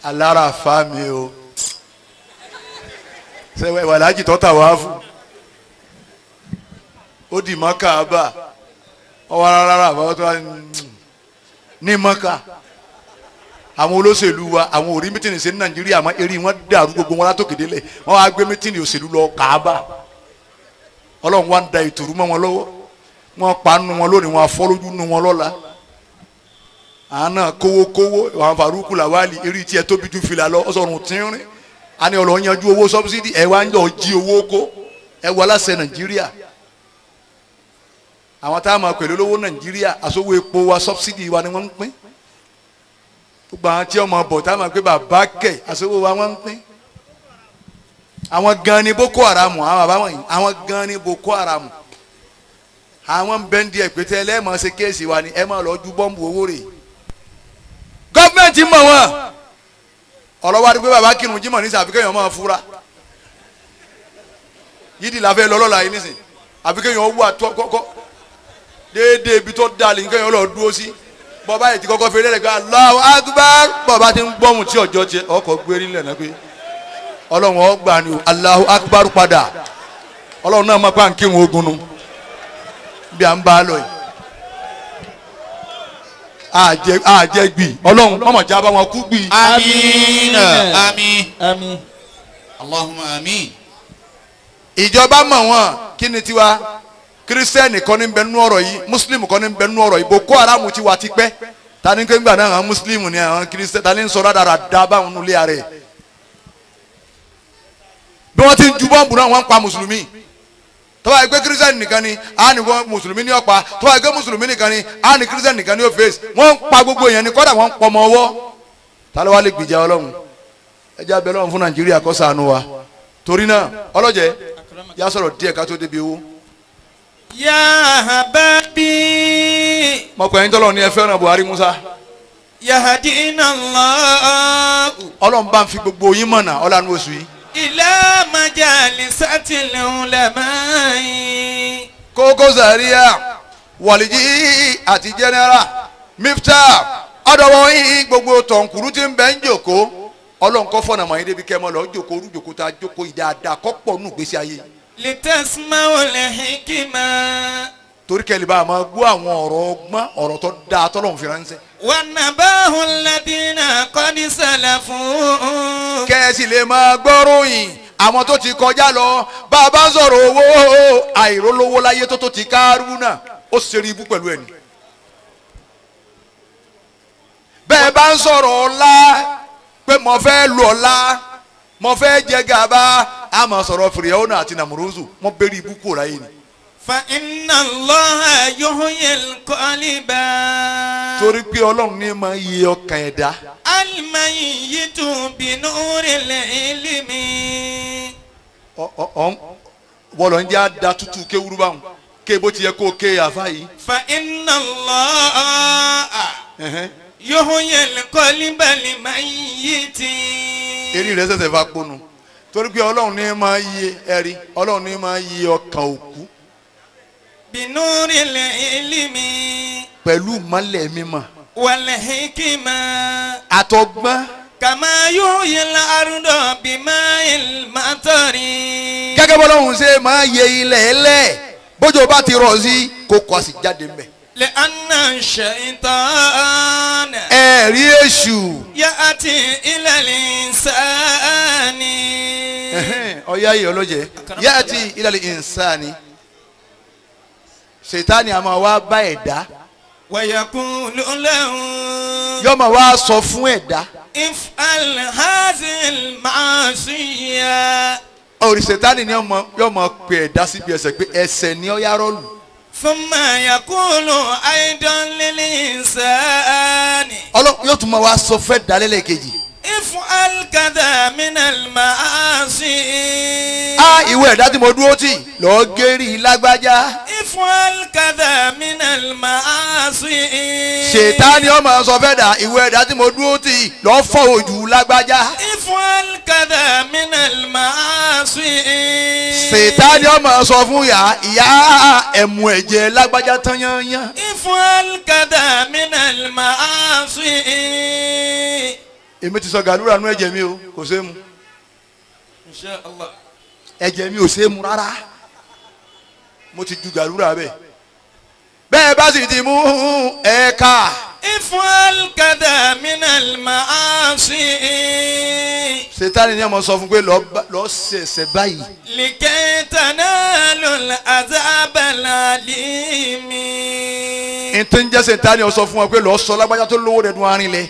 alára fa mi o ṣe wàlájì tó tàwáfù ó di mọ́ Káàbà ọwọ́ rárá àbáwọ́ tó wá ní Mọ́kà Àwọn olóṣèlú wa àwọn ò rí mítìnì ṣe ní Nàìjíríà mọ́, eré wọn dàrú gbogbo wọn látòkè délẹ̀. Wọ́n wá gbé mítìnì òṣèlú lọ Kàábà. Ọlọ́run wá ń da ìtòrú mọ́ wọn lọ́wọ́. Wọ́n pa nu wọn lónìí, wọ́n afọ́lójú nu wọn lọ́la. Àná kówókówó àwọn Faruku Lawali eré tiẹ̀ tóbi ju fìlà lọ, ọ̀sọ̀rùn tínrín. A ní ọlọ́run yanjú owó sọ́bsidì, ẹ̀ wá ń jọ jí owó kó. Ẹ wọ aláṣẹ Nàìjíríà. Àwọn tá a máa pèlú lówó Nàìjíríà, àsowó epo wa sọ́bsidì wa ni wọ́n ń pín. Gbogbo àwọn tí ọmọ bọ̀ tá a máa pé bàbá kẹ̀ àsowó wa wọ́n ń pín. Àwọn gan ni Boko Haram, àwọn bàbá wọ̀nyí, àwọn gan ni Boko Haram. Àwọn bẹ́ndì ẹ̀pẹ́tẹ́ ẹlẹ́mọ̀ ṣe kéèsì wa ni ẹ máa lọ ju bọ́ǹbù owó rè. Gọ́ọ̀mẹ̀ntì mọ̀ wọ́n. Ọ̀rọ̀ wa ni pé bàbá kírun jímọ̀ nísìn àfi kéèyàn máa fura. Yídì la fẹ́ lọ lọ́la yìí nísìn àfi kéèyàn wà tó kọ́kọ́ déédéé ibi tó dalè kéèyàn lọ dúró sí. Bọ́ba yìí ti kọ́kọ́ fèrè rẹ̀ pé Allahu Akbar, bọ́ba ti ń gbọ́mù tí ọjọ́ tiẹ̀ ọkọ̀ gbérí ńlẹ̀ náà pé Ọlọ́run ọgbà ni o, Allahu Akbar padà. Ọlọ́run náà máa pa ń kírun ogun nu bí à ń bá a lọ yìí. Àjẹgbì Ọlọ́run mọ̀mọ́ já bá wọn kú gbì. Àmín. Àmín. Àmín. Allahumma àmín. Ìjọba mọ̀ wọ́n kí ni tiwa. Kírísítẹ́nì kọ́ ní bẹ nú ọ̀rọ̀ yìí, mùsùlùmí kọ́ ní bẹ nú ọ̀rọ̀ yìí. Boko Haram ti wà tipẹ́. Ta ni kéńgbà náà àwọn mùsùlùmí ni àwọn kírísítẹ́nì, ta ni ń sọ rádaràda báwọn nulẹ̀ rẹ̀. Bí wọ́n ti ń ju bọ́ǹbù náà wọ́n ń pa mùsùlùmí. Tó bá yẹ pé kírísítẹ́nì nìkan ni á ní wọ́n mùsùlùmí ní ọ̀pá. Tó bá yẹ pé mùsùlùmí nìkan ni á ní kírísítẹ́nì nìkan ní ó fèsì. Wọ́n ń pa gbogbo èèyàn ni, kọ́dà wọ́n ń pọmọ ọwọ́. Ta ló wá lè gbìjà Ọlọ́run? Ẹ jẹ́ abẹ́ Ọlọ́run fún Nàìjíríà kó ṣàánú wa. Torí náà ọlọ́jẹ́ yá sọ̀rọ̀ díẹ̀ ká tó débi owó. Ya hababi. Mọ̀pẹ́ ẹ̀yin tọ́lọ̀ ni ẹ fẹ́ràn Buhari Musa. Yahdina Allah. Ọlọ́run bá ń fi gbogbo yín mọ̀nà ọ̀lànà oṣù yìí. Ila majalisatil ulamai. Koko Zaria, Wàlíjì àti General Miftah, ọ̀dọ̀wọ̀ yín gbogbo tọ̀nkùrú tí ń bẹ ń jòkó. Ọlọ́run kọ́ fọ̀nà mọ̀ yín débi kẹ́ mọ́ lọ jòkó orú jòkó tá a jókòó yìí dáadáa kọ́ pọ̀ nù gbèsè ayé yìí. Litasma'ul hikma. Torí kẹ́lẹ́ bá a máa gbọ́ àwọn ọ̀rọ̀ ọgbọ́n ọ̀rọ̀ tó dáa tọ́lọ́run fi ránṣẹ́. Wanabahu alladhina qad salafu. Kẹ́sì lè máa gbọ́ròyìn àwọn tó ti kọjá lọ. Bá a bá ń sọ̀rọ̀ owó àìrólówó láyé tó ti Kárúnà ó ṣeré ibú pẹ̀lú ẹni. Bẹ́ẹ̀ bá ń sọ̀rọ̀ ọlá pé mo fẹ́ lu ọlá mo fẹ́ jẹ gàba a máa sọ̀rọ̀ Fìrìhónà àti Nàmúrúzù mo bẹ̀rẹ̀ ibú kúrò láyé ni. Fa inna Allaha yuhyil qalba. Torí pé Ọlọ́run ní máa yí ọkàn ẹ̀dá. Al-mayyitu bi nuril ilmi. Wọ́lọ̀ ń jẹ́ àdá tútù kéwúrú báwọn ké bó ti yẹ kó ké àfa yìí. Fa inna Allaha yuhyil qalba al-mayyiti. Eré rẹ̀ ṣẹ̀ṣẹ̀ fa kponu. Torí pé Ọlọ́run ní máa yí ẹ̀rí, Ọlọ́run ní máa yí ọkàn òkú. Binuril ilmi. Pẹ̀lú mọ́lẹ̀ mímọ́. Wal hikma. Àtọgbọ́n. Kama yuhyil arda bima'il matari. Gẹ́gẹ́ bọ́lọ́hún ṣe máa yẹ ilẹ̀ ẹlẹ́ bójú bá ti rọ̀ sí kókó a sì jáde mbẹ̀. Li'anna shaytana. Ẹ̀rí èṣù. Ya'ti ilal insani. Ọ̀yá yìí ọlọ́jẹ̀. Ya'ti ilal insani. Ṣètánì a máa wá bá ẹ̀dá. Wa yaqulu lahu. Yọ́ máa wá sọ fún ẹ̀dá. If'al hazil ma'asiya. Orí ṣètánì ni yọ́ máa pe ẹ̀dá síbi ẹsẹ̀ pé ẹsẹ̀ ni ó yá rọ́ọ̀lù. Thumma yaqulu aidan lil insani. Ọlọ́run yóò tún máa wá sọ fẹ́ dá lẹ́lẹ́kejì. If'al kadha minal ma'asi. Á ìwé ẹ̀dá tí mo dúró tì lọ́ọ́ gérí lágbájá. If'al kadha minal ma'asi. Ṣètánì ó máa sọ fẹ́ dà ìwé ẹ̀dá tí mo dúró tì lọ́ọ́ fọ́ ojú lágbájá. If'al kadha minal ma'asi. Ṣètánì ó máa sọ fún ìyá ìyá ẹ̀mú ẹ̀jẹ̀ lágbájá tán yányán. If'al kadha minal ma'asi. Èmi ti sọ gàlúrà nú ẹ̀jẹ̀ mi o, kò ṣeé mu. Insha Allah. Ẹ̀jẹ̀ mi ò ṣeé mu rárá. Mo ti ju gàlúrà bẹ́ẹ̀. Bẹ́ẹ̀ bá sì ti mú ẹ̀ka. افعل كذا من المعاصي. Sètánì ni ọmọ sọ fún pé lọ ṣẹ̀ṣẹ̀ báyìí. لكي تنالوا العذاب الأليم. Ntí ń jẹ́ Sètánì ó sọ fún wa pé lọ sọ lágbájá tó lówó rẹ̀ dùn arin lẹ̀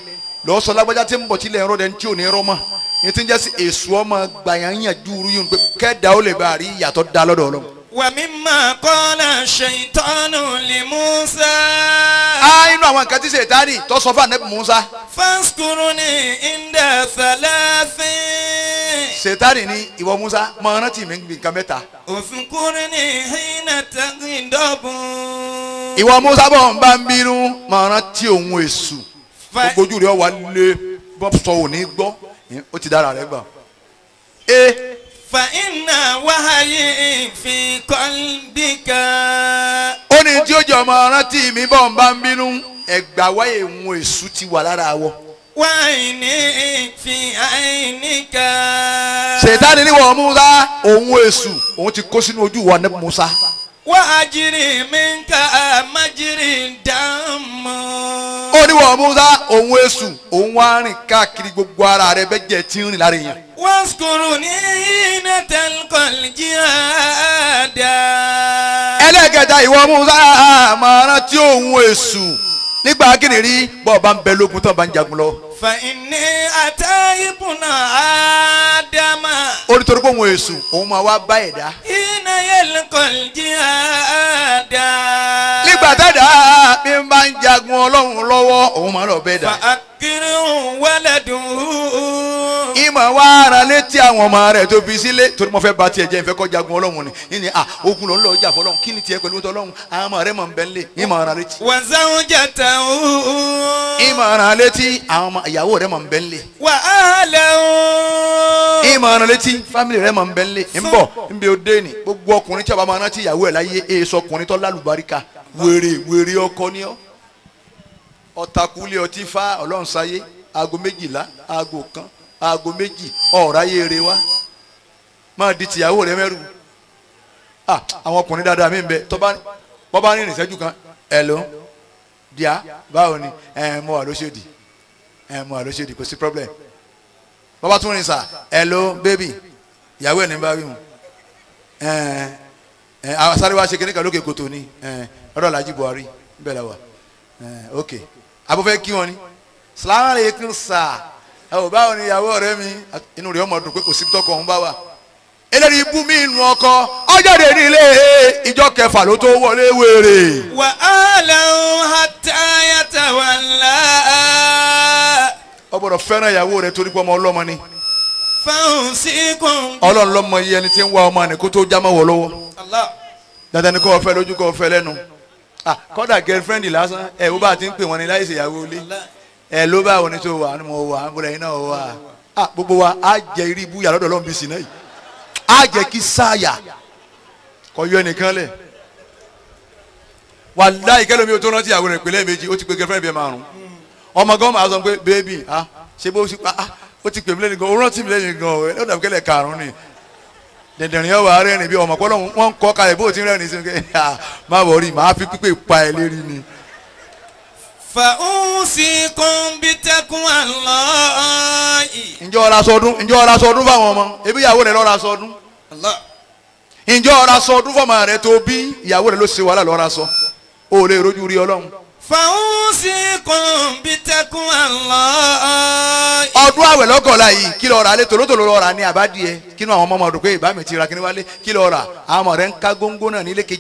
lọ sọ lágbájá tí ń bọ̀ tilẹ̀ ẹ̀rọ rẹ̀ tí ò ní rọ́ mọ́. Ntí ń jẹ́ sí èso ọmọ gbàyàn dúró yìí pé kẹ́ẹ̀dá ó lè bá a rí ìyàtọ̀ dá lọ́dọ̀ Ọlọ́run. ومما قال الشيطان لموسى. Inú àwọn nǹkan tí Sètánì tó sọ fún Ànábì Mùsá. فاذكرني عند ثلاث. Sètánì ní ìwọ Mùsá máa rántí mi nǹkan mẹ́ta. اذكرني حين تغضب. Ìwọ Mùsá bọ̀ ń bá ń bínú máa rántí òun èṣù. Gbogbo ojú rẹ̀ wà lé bọ́ sọ òní gbọ́ ó ti dára rẹ̀ gbà. فإن وحيي في قلبك. Ó ní tí ó jẹ́ ọmọ rántí mi bọ́ ń bá ń bínú ẹ̀gbà wáyé òun èṣù ti wà lára wọ. وعيني في عينك. Sètánì ní wọ́n Mùsá òun èṣù òun ti kó sínú ojú wa ní Mùsá. وأجري منك مجري الدم. Ó ní wọ́n Mùsá òun èṣù òun wá rìn káàkiri gbogbo ara rẹ̀ bẹ́ẹ̀ jẹ́ tí ń rìn lára èèyàn. واذكرني حين تلقى الجهاد. Ẹlẹ́kẹta ìwọ Mùsá máa rántí òun èṣù nígbà kíni rí bọ́ọ̀ bá ń bẹ lógun tó bá ń jagun lọ. فإني أتى ابن آدم. Ó ní torí pé òun èṣù òun máa wá bá ẹ̀dá. حين يلقى الجهاد. Nígbà tẹ́dá bí n bá ń jagun Ọlọ́run lọ́wọ́ òun máa lọ bẹ́ẹ̀ dà. فأكره ولده. Ìmọ̀ wa ara létí àwọn ọmọ rẹ̀ tó fi sílé torí mo fẹ́ ba tiẹ̀ jẹ́ ìfẹ́ kọ́ jagun Ọlọ́run ni ìní à ogun ló ń lọ jà fọlọ́run kí ni tiẹ̀ pẹ̀lú tọ́lọ́run àwọn ọmọ rẹ̀ mọ̀ ń bẹ́ ń lé ìmọ̀ ara létí. وزوجته. Ìmọ̀ ara létí àwọn ọmọ ìyàwó rẹ̀ mọ̀ ń bẹ́ ń lé. وأهله. Ìmọ̀ ara létí fámìlì rẹ̀ mọ̀ ń bẹ́ ń lé. Ń bọ̀ ń bẹ òde ni gbogbo ọkùnrin tí a bá máa rántí ìyàwó ẹ̀ láyé èso ọkùnrin tó lálùbáríkà wèrè wèrè ọkọ ni ọ́. Ọ̀tàkùlé ọtí fá Ọlọ́run sáyé aago 12 aago 1 aago 2 ọ̀ráyé eré wa máa di tìyàwó rẹ mẹ́rù. Àwọn ọkùnrin dáadáa mi ń bẹ tó bá rìnrìn ìṣẹ́jú kan ẹ̀ ló díà báwo ni ẹ̀ mo wà lóṣòdì ẹ̀ mo wà lóṣòdì kò sí problem. Bọ́bá tún rìn sà ẹ̀ ló bébì ìyàwó ẹ̀ ní bá wí mu ẹ̀ ẹ̀ sáré wá ṣe kíní kan lókè kòtò ni ẹ̀ ọ̀dọ̀ Alhaji Buhari ń bẹ̀ lọ́wọ́ ẹ̀ ok abúfẹ́ kí wọn ni salaam aleykum sà ẹ ò báwo ni ìyàwó ọ̀rẹ́ mi inú rẹ̀ ọmọ dùn pé kò sí tọkọ òun bá wà. Eléyìí ibú mi nù ọkọ ọjọ́de nílé ìjọ kẹfà ló tó wọlé wèrè. وأهله حتى يتولى. Ó gbọ́dọ̀ fẹ́ràn ìyàwó rẹ̀ torí pé ọmọ ọlọ́mọ ni. فأوصيكم. Ọlọ́run lọ́mọ iye ẹni tí ń wá ọmọ ni kó tó já mọ́ wọ lọ́wọ́. Allah. Dandan ni kò fẹ́ lójú kò fẹ́ lẹ́nu. Kọ́dà girlfriend lásán ẹ̀ wọ́n bá ti ń pè wọ́n ní láì ṣèyàwó ilé. Ẹ ló bá wọn ní tó wà ní mo wà ń bọ̀lẹ̀ yín náà wà á gbogbo wa á jẹ irú ibú yàrá ọ̀dọ̀ bí sinna yìí á jẹ kí sáyà kọ yọ ẹnìkan lẹ̀ wàláhì kẹlẹ́ mi ò tó rántí àwọn ìpínlẹ̀ méjì ó ti pé girlfriend bíi márùn ọmọ gan máa sọ pé baby ah ṣé bó ó ti pè mí lẹ́nu gan ó rántí mi lẹ́nu gan ó dàbí kẹlẹ̀ karùn-ún ni dẹ̀dẹ̀rìn ọwọ́ rẹ́rìn bí ọmọ pọ́lọ́ wọn ń kọ́ kalẹ̀ bó ti rẹ́rìn sí i má wọrí màá fi pípé pa ẹ lérí ni. فأوصيكم بتقوى الله. Ǹjẹ́ ọ̀rá sọdún ǹjẹ́ ọ̀rá sọdún fáwọn ọmọ ebi ìyàwó rẹ̀ lọ́ra sọdún. Ǹjẹ́ ọ̀rá sọdún fọmọ rẹ̀ tó bí ìyàwó rẹ̀ ló ṣe wàhálà lọ́ra sọ ó lè rojú rí Ọlọ́run. فأوصيكم بتقوى الله. Ọdún àwẹ̀ lọ́kọ̀ọ́lá yìí kí lọ́ọ́ rà lé tòlótòló lọ́ọ́ rà ní àbádìẹ kí inú àwọn ọmọ ọmọ ọdún pé ìbámi ti ra kí ni wálé kí lọ́ọ́ rà àwọn ọmọ rẹ̀ ń ká góńgó náà nílé kejì.